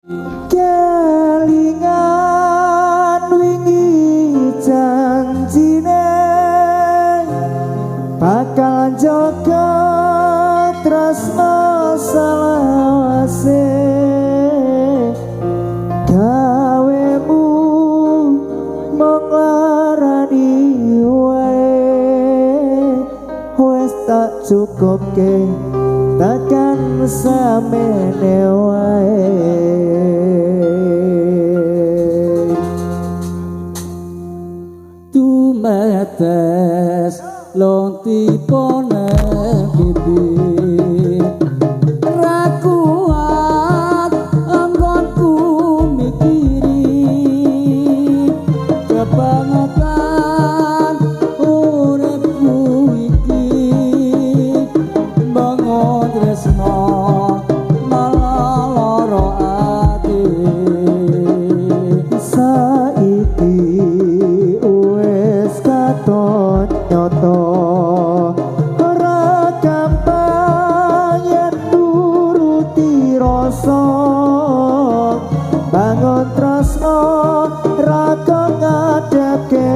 Kelingan wingi janjine bakal jaga tresno selawase, gawemu mung larani wae, wis tak cukupke tekan samene wae. Tumetes lontipone pipi ra kuat anggonku mikiri kebangetan uripku iki, bangun tresno malah lara ati. Saiki wis katon nyoto, ora gampang yen nuruti rasa, bangun tresno ra ngadepke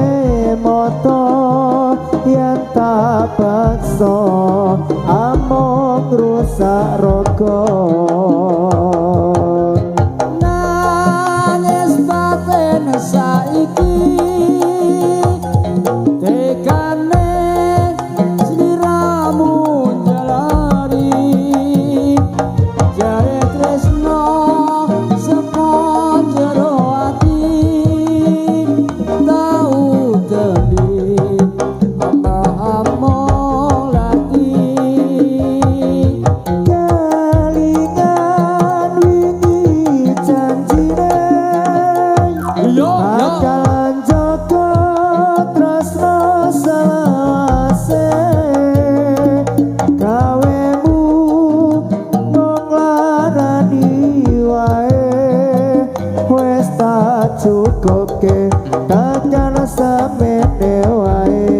mata, yen tak paksa amung rusak raga. Nangis batin saiki tekane sliramu jalari, jare tresno saka jero ati tau tebi amah lati. Kelingan wingi janjine bakalan jaga tresno selawase, gawemu mung larani wae, wis tak cukupke tekan samene wae.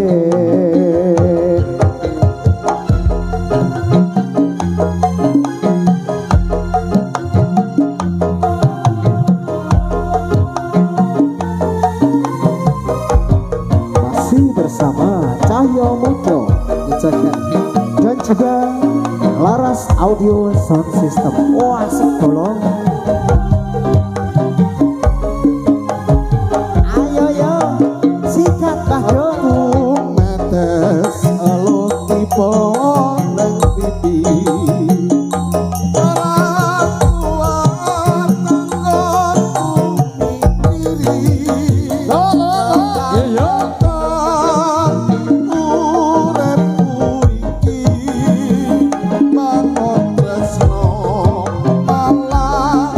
Masih bersama Cahyo Mutro dan juga Laras Audio Sound System. Wah, asik tolong. Ayo yo sikat Mbah Do. Metes lotipo nang pipi ora kuat anggonku mikiri uripku iki bangun tresno malah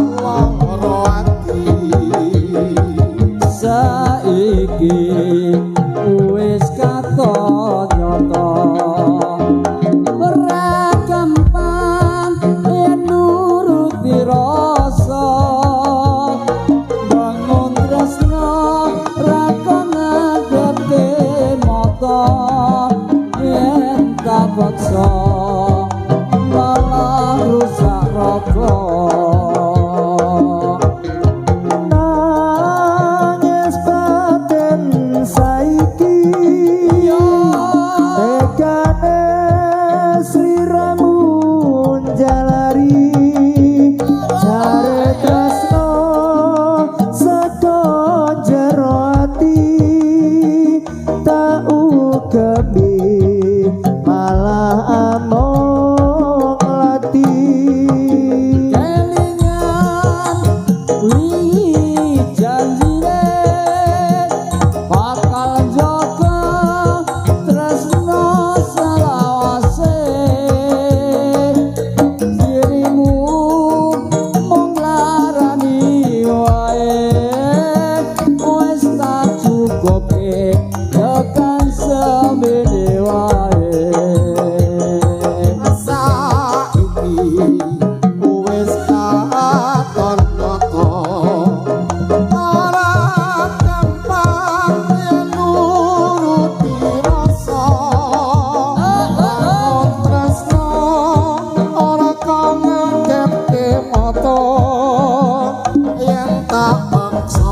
tak paksa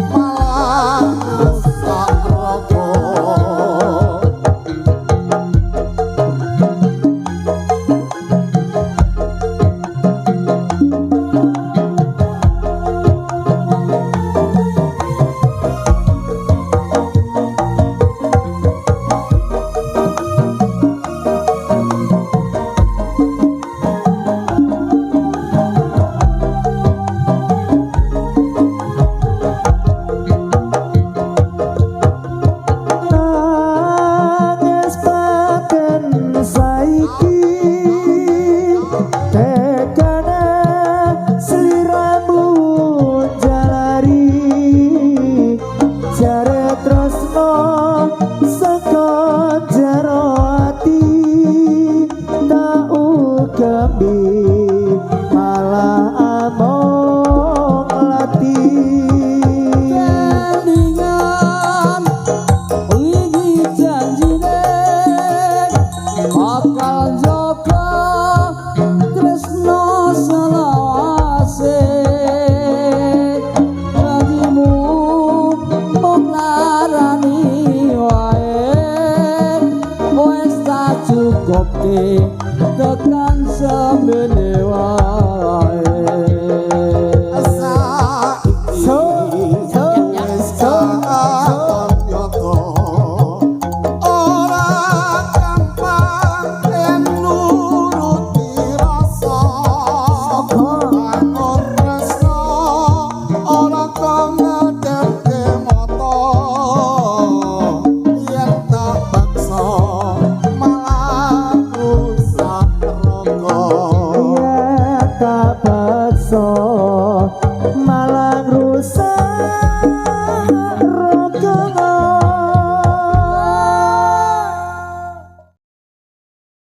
malah rusak raga. Nangis paten saiki tekane sliramu jalari jare tresno saka jero ati tak ugembi malah among lati. Kelingan wingi janjine bakal njaga tresno selawase. Janjimu mung larani wae, wis tak cukupke tekan semene wae. Saiki wis katon nyata ora gampang yen nuruti rasa. Bangun tresno ora kok ngedepke mata, yen tak paksa malah rusak raga. Yen tak paksa malah